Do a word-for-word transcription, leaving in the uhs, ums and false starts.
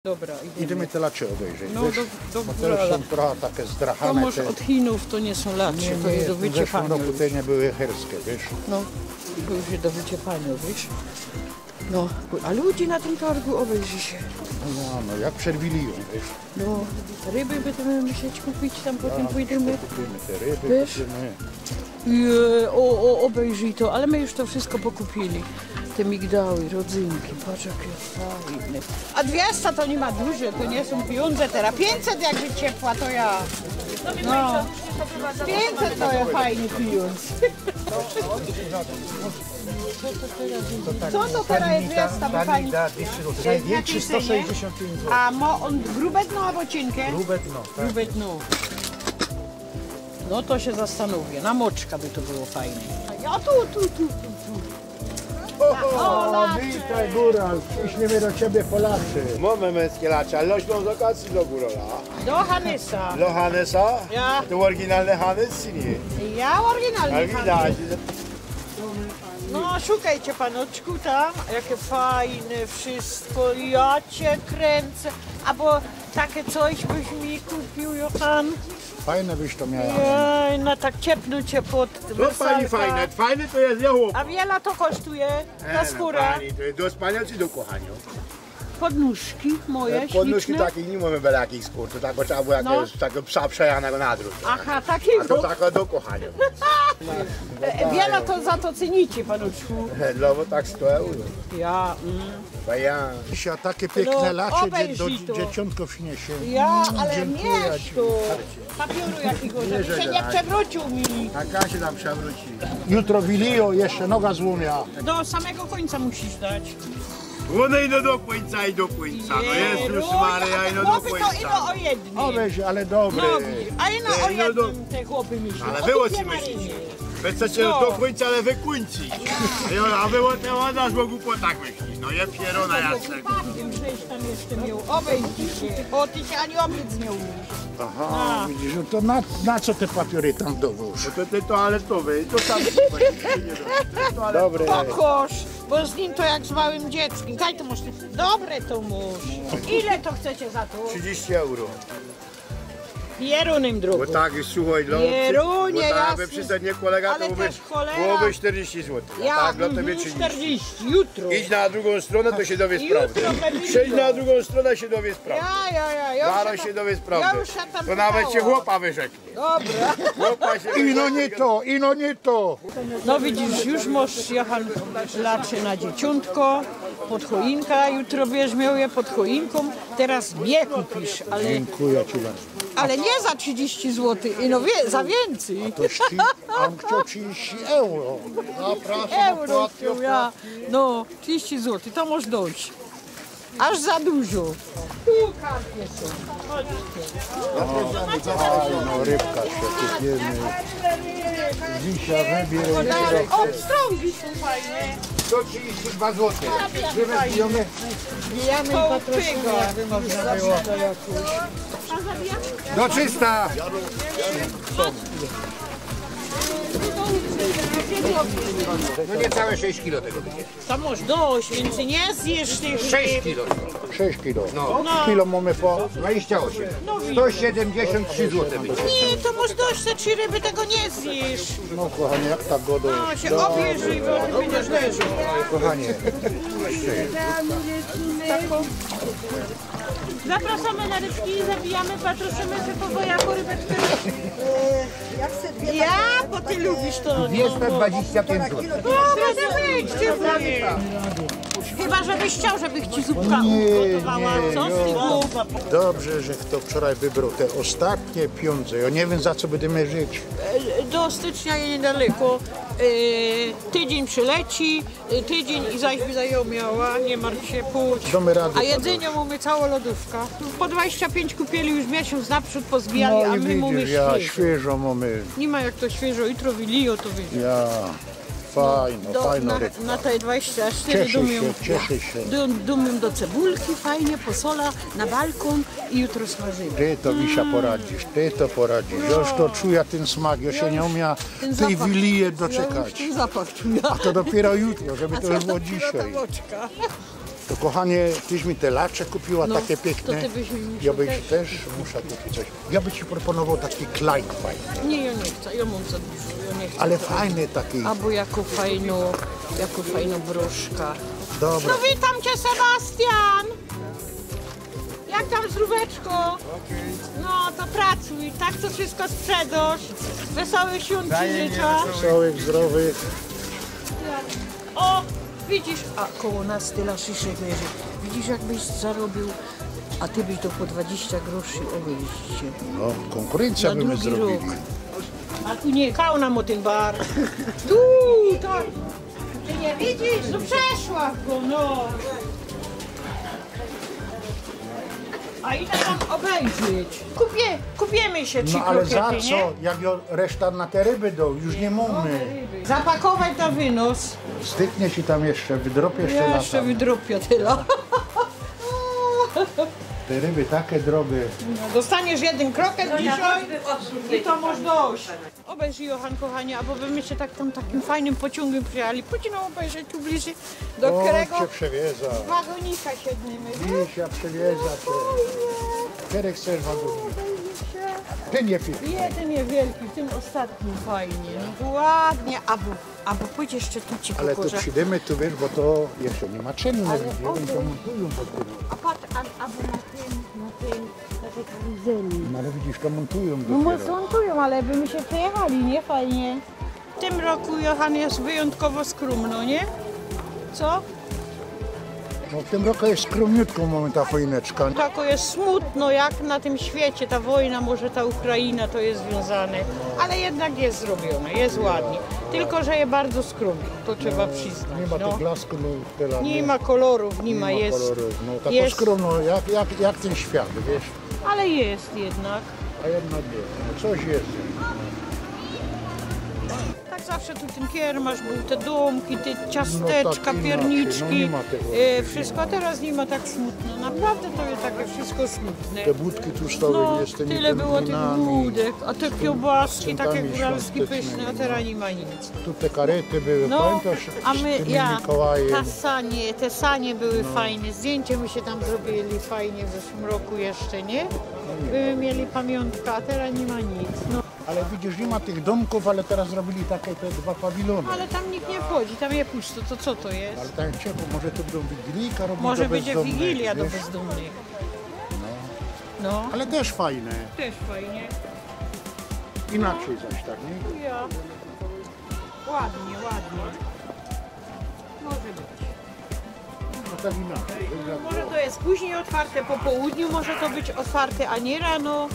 Dobra, idziemy. Idziemy te lacze ôbejrzeć, no, wiesz? Do, do Bo to już górala. Sōm trocha take zdrachane, to może te od Chinōw, to niy sōm lacze, niy, to niy, jest do w zeszłym wyciepaniŏ roku już. Te niy były cherskie, wiesz? No, to już jest do wyciepaniŏ, wiesz? No, a ludzie na tym targu, ôbejrzyj sie. No, no, jak przed Wilijōm, wiesz? No, ryby bydymy musieć kupić, tam potym pōjdymy. Kupimy te ryby, wiesz? Kupimy. I, e, o, o, ôbejrzyj to, ale my już to wszystko pokupili. Te migdały, rodzynki, patrz, jakie fajne. A dwiesta to niy ma duże, to niy sōm pijōndze teroz. Piyńćset jak wyciepła, to ja. No. Piyńćset to ja fajny pijōndz. Co to teroz jest dwiesta, bo pani... Najwiynkszi sto sześćdziesiōnt piyńć złotych. A mo ôn grube dno abo ciynke? Grube dno, tak. Grube dno. No to sie zastanōwiã. Na moczka by to było fajne. O, tu, tu, tu, tu, tu. O, o, witaj, góral. Przyszli my do ciebie po lacze. Mōmy męskie lacze, ale do Ślōnzoka czy do gōrola? Do Hanysa. Do Hanysa? Ja. To ôryginalny Hanys, czy niy? Ja, ôryginalny Hanys. A widać. No, szukejcie, panoczku, tam. Jakie fajne wszystko. Ja cie krynca. Abo take coś byś mi kupiōł, Johan. Fajne byś to miała. Jej, no tak ciepnōm cie pod... No, pani, fajne, fajne to jest, nie, chłop. A wiela to kosztuje? E, na no, skōra? Pani, to jest do spaniŏ czy do kochaniŏ? Podnōżki moje śliczne. Podnōżki takich niy mōmy, byle jakich skōr, to tak trzeba było jakiegoś takigo psa przejachanego na drōdze. Aha, takigo. A to take do kochaniŏ. E, wiela to za to cynicie, panoczku? No bo tak sto euro. Ja, mm. Bo ja. Misia, takie piykne lacie, dzie-, do-, ôbejrzyj to. Dzieciōntko prziniysie. Ja, ale dziynkuja ci. Papioru jakigo, żebyś sie niy przewrōciōł mi. A Kasia tam przewrōci. Jutro Wilijŏ, jeszcze noga złōmia. Do samego kōńca musisz dać. Ône ino do kōńca i do kōńca. No Jezus Maria, ino do kōńca. Chłopy to ino ô jednym. O, weź, ale dobry. No, widzisz, a ino ô jednym te chłopy myślōm. Ale wy ô czym myślicie? Wy chcecie do kōńca, ale wy kōńcy. A wy ô tym, ô nas, ô głupotach myśli. No je pierōna jasnego. Żeś tam jeszcze miał, ôbejrzyj sie. Ô, ty sie ani ôbiec niy umisz. Aha, widzisz, no to na, na co te papiory tam dŏwōsz? No to te toaletowe, to tam. Dobre. Pokŏż, bo z nim to jak z małym dzieckiem. Kaj to masz? Dobre to masz. Ile to chcecie za to? Trzidziści euro. Pierōnym drugi. Bo tak, słuchaj, no, pierōnie, bo tak, jasne. Jakby przyszedł nie kolega, to byłoby, byłoby czterdzieści złotych. Ja, tak, dlŏ tebie trzidziści. Czterdzieści, jutro. Idź na drugōm strōnã, to sie dowiesz prŏwdy. Przejdź na drugōm strōnã, sie dowiesz prŏwdy. Ja, ja, ja, ja. Zarŏz sie dowiesz prŏwdy. Ja już sie tam pytała. To nawet sie chłopa wyrzeknie. Dobra. Chłopa sie wyrzeknie. Ino niy to, ino niy to. No widzisz, już masz, Johan, lacie na dzieciōntko, pod choinka, jutro bydziesz miał je pod choinkōm, teroz mie kupisz, ale... Dziynkuja ci bardzo. Ale niy za trzidziści złotych, ino wie-, za wiyncyj. A to szty-, a ôn chcioł trzidziści euro. Zapraszam. Euro chcioł, ja. No, trzidziści złotych, to możesz dać. Aż za dużo. Tu karpie sōm. Chodźcie. O, no, rybka sie kupiymy. Wisia, wybieraj. Obstrągi sōm fajne. Sto trzidziści dwa złote. Wbijamy i patroszymy, jakby można było. Do trzysta. No niecałe sześć kilo tego bydzie. To masz dość, wiyncyj niy zjesz tych ryb. Sześć kilo. Sześć kilo. No. Kilo mōmy po? Dwadzieścia osiem. No widzisz. Sto siedymdziesiōnt trzi złote bydzie. Niy, to masz dość, te trzi ryby, tego niy zjesz. No, kochanie, jak tak gŏdŏsz? No, sie ôbejrzyj, bo ty bydziesz leżał. Kochanie. Zapraszōmy na rybki, zabijamy, patroszymy sie po wojaku rybeczki. Ja, bo ty lubisz to. Dwieście dwadzieścia pięć złotych. No, może być, dziękuję. Chyba żebyś chcioł, żebych ci zupka ugotowała. Niy, niy, co z tego? Dobrze, że chto wczoraj wybrał te ôstatnie piyōndze. Jŏ niy wiym, za co bydymy żyć. E, do stycznia je niedaleko. E, tydziyń przyleci. Tydziyń i zaś byda jŏ miała, niy martw sie, pōdź. Dōmy radã. A jedzyniŏ mōmy całŏ lodōwka. Po dwadzieścia piyńć kupiyli już miesiōnc naprzōd, pozbijali, a my mōmy świyżo. No i widzisz, ja, świyżo mōmy. Niy ma jak to świyżo, jutro Wilijŏ, to wyjdzie. Ja, fajno, fajno rybka. Na te dwadzieścia sztyry dōm jōm, cieszy sie, cieszy sie. Dōm, dōm jōm do cebulki, fajnie posola, na balkōn i jutro smażymy. Ty to, Wisia, poradzisz, ty to poradzisz. No. Już to czuja tyn smak, jŏ sie niy umiała tyj Wilije doczekać. Jŏ już tyn zapach czuja. A to dopiyro jutro, żeby to już było dzisiej. A co dopiero ta moczka. To, kochanie, tyś mi te lacze kupiła, No, takie to piykne. ty byś mi musiał Ja bych też. Też muszę kupić coś. Ja bych ci proponował taki Klein fajny. Nie, ja nie chcę, ja mam za dużo, ja nie chcę. Ale fajny taki. Abo jako fajno, jako fajno broszka. Dobra. No witam cię, Sebastian! Jak tam, zdrōweczko? No to pracuj, tak to wszystko sprzedosz. Wesołych świąt ci życzę. Wesołych, zdrowych. O, widzisz, a koło nas tela szyszek leży. Widzisz, jakbyś zarobił, a ty byś do po dwadzieścia groszy, obejrzyj się. No, konkurencję Na by my drugi zrobili. Rok. A tu nie, kał nam o ten bar. Tu, to. Ty nie widzisz? No przeszła go, no. A idę tam obejrzeć. Kupię, kupimy się trzy No ale za krokiety, nie? Co? Jak jo- reszta na te ryby do, już nie mamy. Zapakować na wynos. Styknie ci tam jeszcze, wydropiesz się Ja na jeszcze tam. Wydrobię tyle. Te ryby takie drogie. No, dostaniesz jeden krokiet dzisiaj i to masz dość. Obejrzyj, Johan, kochanie, abo by my się tak tam takim fajnym pociągiem przyjechali. Pójdź no obejrzeć tu bliżej, do O, którego cię przewieza. Wagonika siedniemy, wiesz? Widzisz, ja przewieza cię. Kiedy chcesz wagonik? Obejrzyj się. Ty nie pij. Jeden jest wielki, w tym ostatnim fajnie. No, ładnie, abo, abo pójdź jeszcze tu ci Ale tu pokażę. Przyjdziemy tu, wiesz, bo to jeszcze nie ma czynny. Ale Oni obejrzyj. to montują dopiero. A patrz, a, abo na tym, na tym, na tej karuzeli. No ale widzisz, to montują No dopiero. montują, ale by my się przejechali, nie? Fajnie. W tym roku, Johan, jest wyjątkowo skromno, nie? Co? No w tym roku jest skromniutką, mamy ta choineczka. Tako jest smutno, jak na tym świecie ta wojna, może ta Ukraina to jest związane, ale jednak jest zrobione, jest ładnie. Tylko że jest bardzo skromno, to trzeba przyznać. Nie ma No. tych blasków, no, tyle, Nie ma kolorów, nie ma, Nie ma jest, kolorów. No tak jest, skromno, jak, jak, jak ten świat, wiesz? Ale jest jednak. A jednak jest, no coś jest. Tak zawsze tu ten kiermasz był, te domki, te ciasteczka, No tak, inaczej, pierniczki, no nie ma tego. E, wszystko, a teraz nie ma tak smutno. Naprawdę to jest takie wszystko smutne. Te budki tu stały, No, jest tymi tyle było tych budynami. budek, a te kiełbaski takie Świętami góralskie świątecznymi, pyszne, a no. Teraz nie ma nic. Tu te karety były, No, pamiętasz? a Z my, tym ja, Mikołajem. Te sanie, te sanie były fajne, zdjęcie my się tam zrobili fajnie w zeszłym roku jeszcze, nie? Były, mieli pamiątka, a teraz nie ma nic. No. Ale widzisz, nie ma tych domków, ale teraz zrobili takie te dwa pawilony. Ale tam nikt nie wchodzi, tam jest pusto, to co to jest? Ale tam ciepło, może to będą wigilijka robić Może do będzie bezdomnych, wigilia do wiesz? bezdomnych. No. Ale też fajne. Też fajnie. Inaczej zaś tak, nie? Ja. Ładnie, ładnie. Może być. No tak inaczej. Wygląda. Może to jest później otwarte, po południu może to być otwarte, a nie rano.